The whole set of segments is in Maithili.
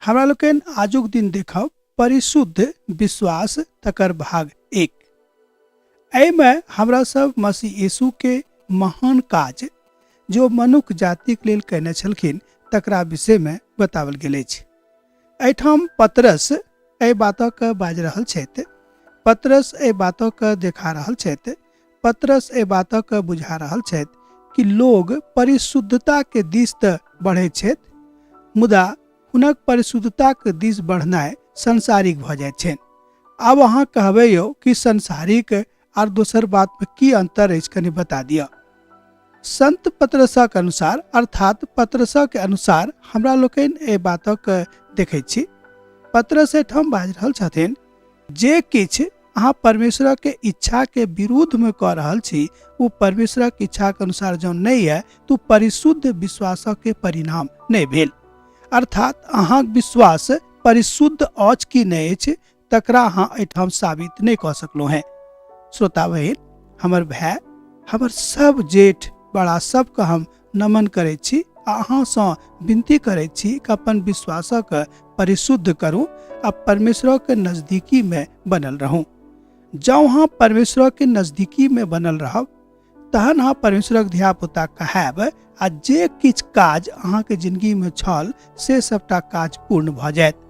हमरा लोकनि आजुक दिन देखब परिशुद्ध विश्वास तकर भाग एक। एहिमे हमरा सब मसीह यीशु के महान काज जो मनुख जातिक लेल कयने छलखिन तकरा विषयमे बताओल गेल अछि। एहिठाम पतरस एहि बातक बाजि रहल छथि, पतरस एहि बातक देखा रहल छथि, पतरस एहि बातक बुझा रहल छथि कि लोग परिशुद्धता के दिस तऽ बढ़ै छथि, मुदा हुनक परिशुद्धताक दिस बढ़नाइ सांसारिक भऽ जाइत छनि। आब अहाँ कहबै यौ कि सांसारिक आर दोसर बातमे की अंतर अछि, कनि बता दिअ। संत पतरसक अनुसार, अर्थात पतरसक अनुसार हमरा लोकनि एहि बातक देखैत छी। पतरस एहिठाम बाजि रहल छथिन, जे किछु अहाँ परमेश्वरक इच्छाके विरुद्धमे कऽ रहल छी ओ परमेश्वरक इच्छाके अनुसार जँ नहि यऽ तऽ ओ परिशुद्ध विश्वासके परिणाम नहि भेल। अर्थात अहाँक विश्वास परिशुद्ध अछि कि नहि अछि तकरा अहाँ एहिठाम साबित नहि कऽ सकलहुँ हेँ। श्रोता बहिन, हमर भाय, हमर सब जेठ बड़ा सबके हम नमन करै छी आ अहाँसँ विनती करै छी कि अपन विश्वासक परिशुद्ध करू आ परमेश्वरक नजदीकीमे बनल रहू। जँ अहाँ परमेश्वरक नजदीकीमे बनल रहब तहन अहाँ परमेश्वरक धियापुता कहायब आ जे किछु काज अहाँके जिंदगीमे छल से सबटा काज पूर्ण भऽ जायत।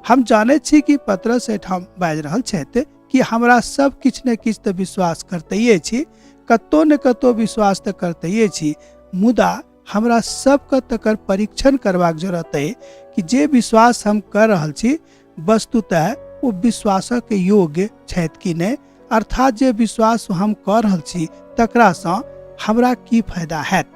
हम जानै छी कि पतरस एहिठाम बाजि रहल छथि कि हमरा सब किछु ने किछु तऽ विश्वास करतैये छी, कतौ ने कतौ विश्वास तऽ करतैये छी, मुदा हमरा सबके तकर परीक्षण करबाक जरूरत अइ कि जे विश्वास हम कर रहल छी वस्तुतः ओ विश्वासक योग्य छथि कि नहि, अर्थात जे विश्वास हम कऽ रहल छी तकरासँ हमरा की फायदा हैत।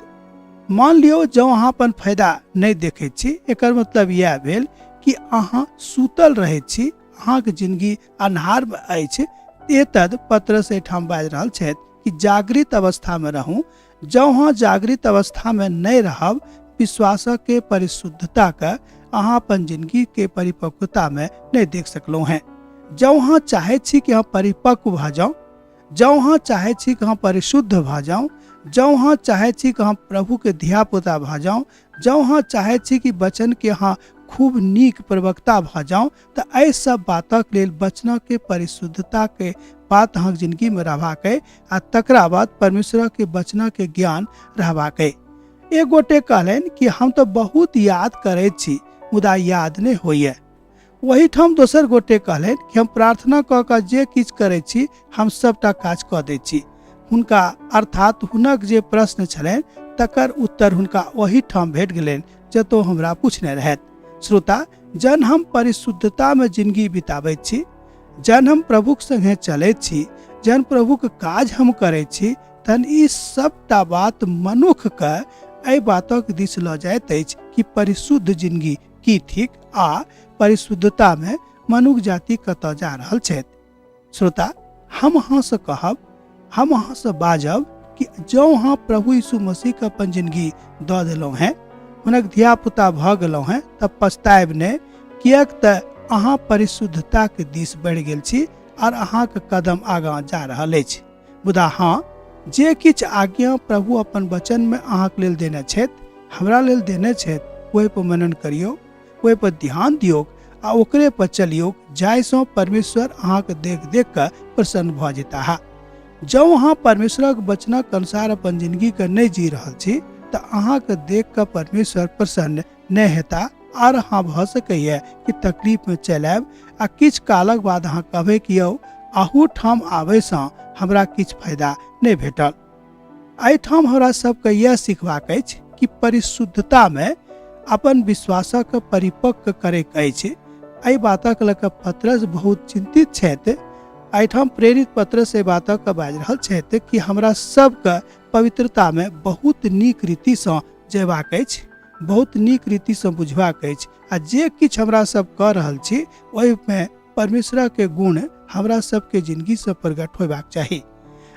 मान लियौ जँ अहाँ अपन फायदा नहि देखैत छी, एकर मतलब इएह भेल कि अहाँ सुतल रहैत छी, अहाँके जिंदगी अन्हारमे अछि। एतद पतरस एहिठाम बाजि रहल छथि कि जागृत अवस्थामे रहू। जँ अहाँ जागृत अवस्थामे नहि रहब, विश्वासके परिशुद्धताके अहाँ अपन जिंदगीके परिपक्वतामे नहि देख सकलहुँ हेँ। जँ अहाँ चाहै छी कि अहाँ परिपक्व भऽ जाउ, जँ अहाँ चाहै छी कि अहाँ परिशुद्ध भऽ जाउ, जँ अहाँ चाहै छी कि अहाँ प्रभुके धियापुता भऽ जाउ, जँ अहाँ चाहै छी कि वचनके अहाँ खूब नीक प्रवक्ता भऽ जाउ, तऽ एहि सब बातक लेल वचनके परिशुद्धताके बात अहाँके जिंदगीमे रहबाक अइ आ तकरा बाद परमेश्वरके वचनके ज्ञान रहबाक अइ। एक गोटे कहलनि कि हम तऽ बहुत याद करैत छी मुदा याद नहि होइए। ओहिठाम दोसर गोटे कहलनि कि हम प्रार्थना कऽ कऽ जे किछु करैत छी हम सबटा काज कऽ दै छी। हुनका अर्थात हुनक जे प्रश्न छलनि तकर उत्तर हुनका ओहिठाम भेट गेलनि जतौ हमरा पूछने रहथि। श्रोता, जन हम परिशुद्धतामे जिंदगी बिताबैत छी, जन हम प्रभुक संगे चलैत छी, जन प्रभुक काज हम करैत छी, तहन ई सबटा बात मनुखके एहि बातक दिस लऽ जाइत अछि कि परिशुद्ध जिंदगी की थिक आ परिशुद्धतामे मनुख जाति कतऽ जा रहल छथि। श्रोता, हम अहाँसँ कहब, हम अहाँसँ बाजब कि जँ अहाँ प्रभु यीशु मसीहके अपन जिंदगी दऽ देलहुँ हेँ, हुनक धियापुता भऽ गेलहुँ हेँ, तऽ पछतायब नहि, किएक तऽ अहाँ परिशुद्धताके दिस बढ़ि गेल छी आर अहाँके कदम आगाँ जा रहल अछि। मुदा हँ, जे किछु आज्ञा प्रभु अपन वचनमे अहाँके लेल देने छथि, हमरा लेल देने छथि, ओहिपर मनन करियौ, ओहिपर ध्यान दियौक आ ओकरे पर चलियौक, जाहिसँ परमेश्वर अहाँके देख देख कऽ प्रसन्न भऽ जेताह। जँ अहाँ परमेश्वरक वचनक अनुसार अपन जिंदगीके नहि जी रहल छी तऽ अहाँके देख कऽ परमेश्वर प्रसन्न नहि हेता आर अहाँ भऽ सकैए कि तकलीफमे चलि आयब आ किछु कालक बाद अहाँ कहबै कि यौ अहू ठाम आबैसँ हमरा किछु फायदा नहि भेटल। एहिठाम हमरा सबके इएह सिखबाक अछि कि परिशुद्धतामे अपन विश्वासक परिपक्व करैके अछि। एहि बातक लऽ कऽ पतरस बहुत चिन्तित छथि। एहिठाम प्रेरित पतरस एहि बातक बाजि रहल छथि कि हमरा सबके पवित्रतामे बहुत नीक रीतिसँ जयबाक अछि, बहुत नीक रीतिसँ बुझबाक अछि आ जे किछु हमरा सब कऽ रहल छी ओहिमे परमेश्वरके गुण हमरा सबके जिंदगीसँ प्रकट होयबाक चाही।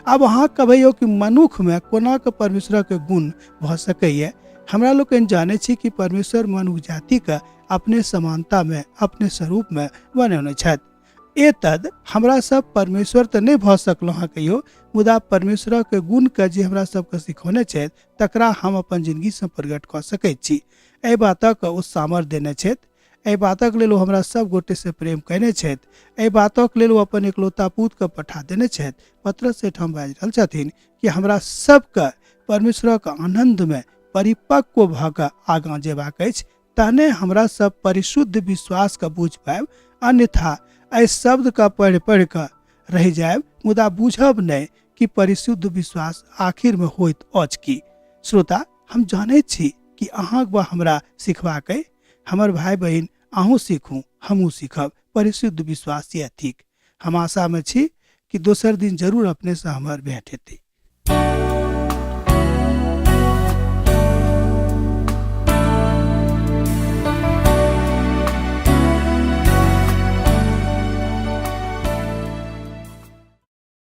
आब अहाँ कहबै कि मनुखमे कोना कऽ परमेश्वरके गुण भऽ सकैए। हमरा लोकनि जानै छी कि परमेश्वर मनुख जातिके अपने समानतामे अपने स्वरूपमे बनेने छथि। एतद हमरा सब परमेश्वर तऽ नहि भऽ सकलहुँ हँ कहियो, मुदा परमेश्वरके गुणके जे हमरा सबके सिखौने छथि तकरा हम अपन जिंदगीसँ प्रकट कऽ सकैत छी। एहि बातक ओ सामर्थ्य देने छथि। एहि बातक लेल ओ हमरा सभ गोटेसँ प्रेम कयने छथि। एहि बातक लेल ओ अपन एकलौता पुतके पठा देने छथि। पतरस एहिठाम बाजि रहल छथिन कि हमरा सबके परमेश्वरक आनन्दमे परिपक्व भऽ कऽ आगाँ जेबाक अछि, तहने हमरा सब परिशुद्ध विश्वासके बुझि पायब, अन्यथा एहि शब्दके पढ़ि पढ़ि कऽ रहि जायब मुदा बुझब नहि कि परिशुद्ध विश्वास आखिरमे होइत अछि की। श्रोता, हम जानैत छी कि अहाँक वा हमरा सिखबाक अइ। हमर भाय बहिन, अहूँ सीखू, हमहूँ सीखब। परिशुद्ध विश्वास यैह थिक। हम आशामे छी कि दोसर दिन जरूर अपनेसँ हमर भेंट हेतै।